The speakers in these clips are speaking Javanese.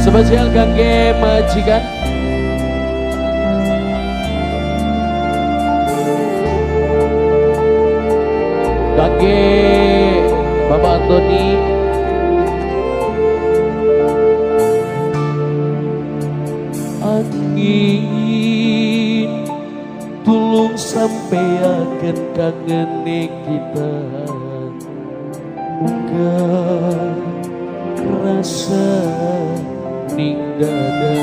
Spesial kangge majikan. Kangge Bapak Antoni. Angin tulung sampeaken kangene kita, muga rasa ning dada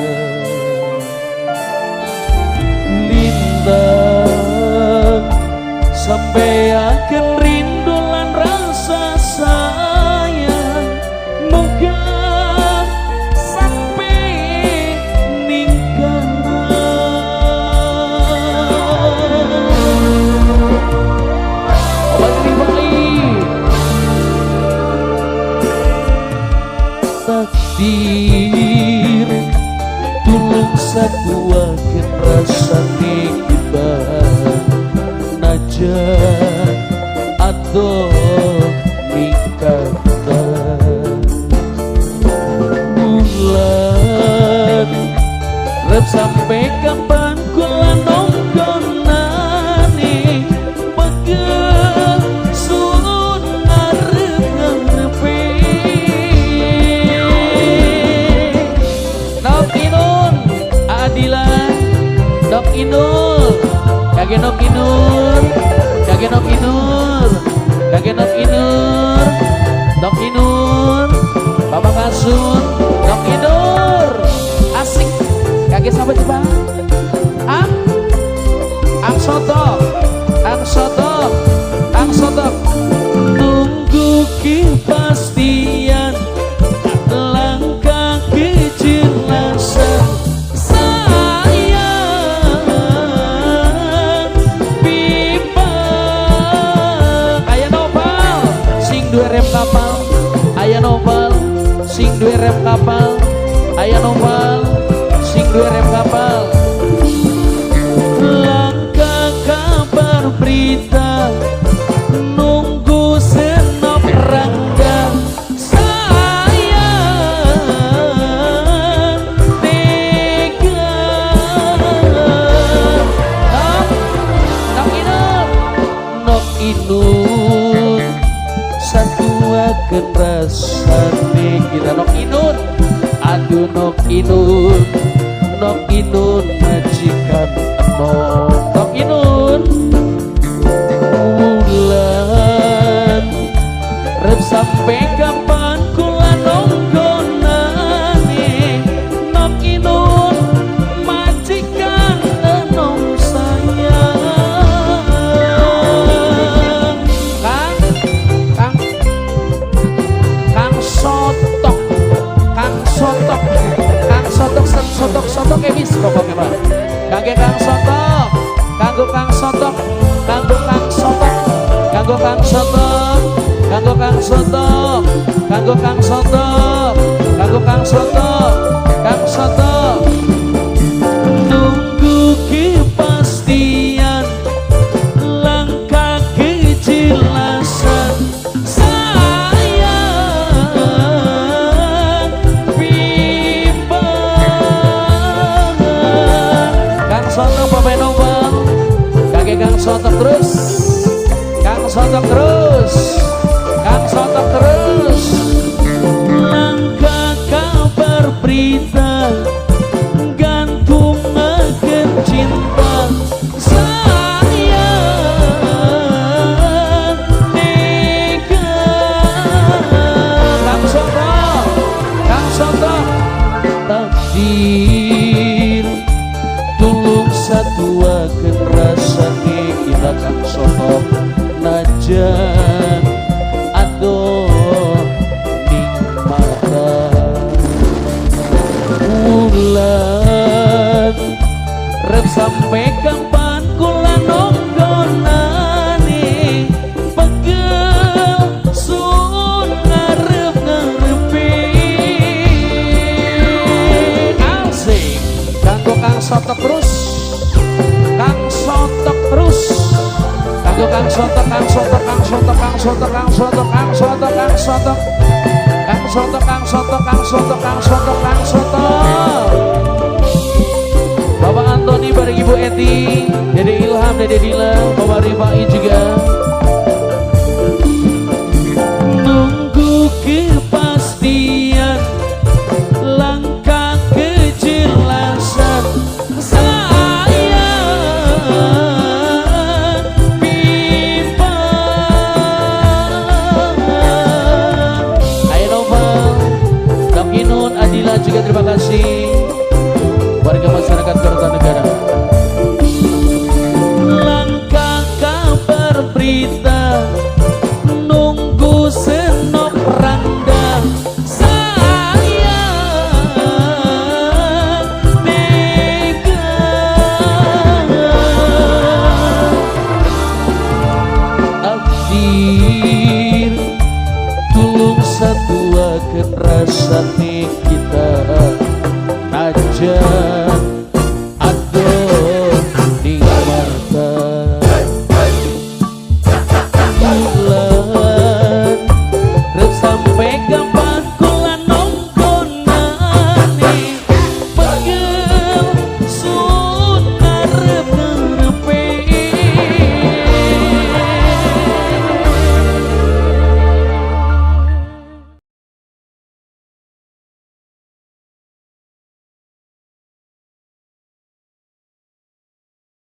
lintang sampeaken rindu lan rasa sayang, muga sampe ning kana. Obat Rifai takdir tulung satuaken rasane kita, najan adoh ning kana. Bulan rep sampe kapan kula nonggonane, pegel sun ngarep ngarepe. Nok Inun Adila, Nok Inul, kage Nok Inul, kage Nok Inul, kage Nok Inul, Nok Inul, Bapak Kasun, Nok Inur, asik, kage sampai coba, Ang, Ang Soto, Ang Soto, Ang Soto, tunggu kepastian, langkah kejelasan, sayang pipa. Aya nopal sing duwe rem kapal, aya nopal sing duwe rem kapal, aya nopal sing duwe rem kapal. Langkah kabar berita nunggu senop rangga, sayang tega. Nok, Nok Inun, Nok Inun, satuaken rasane kita. Nok Inun, aduh Nok Inun, Nok Inun majikan enom. Nok Inun bulan rep sampe kapan kula nonggonane, Nok Inun majikan enom sayang. Kang, Kang, Kang Sotok, Kang Sotok, Kang Sotok, Sotok, Sotok wis pokoknya Pak. Kangge Kang Sotok, kanggo Kang Sotok, kanggo Kang Sotok, kanggo Kang Sotok, kanggo Kang Sotok, kanggo Kang Sotok, kanggo Kang Sotok, Kang Sotok. Nunggu kepastian, langkah kejelasan, sayang pipa. Kang Sotok Bapak Novel, kage Kang Sotok terus, Kang Sotok terus, Kang Sotok terus. Langkah kabar berita gantung akan cinta, sayang tega. Kang Sotok, Kang Sotok, takdir tulung satuaken rasane kita. Kang Sotok najan adoh ning mata bulan rep sampe kapan kula nonggonane, pegel sun ngarep ngarepe. Asik kanggo Kang Sotok terus, Kang Sotok terus, kanggo Kang Sotok, Kang Sotok, Kang Sotok, Kang Soto, Kang Soto, Kang Soto, Kang Soto, Kang Soto, Kang Soto, Kang Soto, Kang Soto, Kang Soto. Bapak Antoni bareng Ibu Eti, Dede Ilham, Dede Dila, Bapak Rifai juga. Nunggu kepastian, langkah kejelasan, sayang bimbang. Ayo Noval, Dokinun, Adila juga terima kasih. Warga masyarakat Kertanegara. Langkah kabar berita, nunggu senop randa, sayang tega. Takdir tulung satuaken rasane kita, najan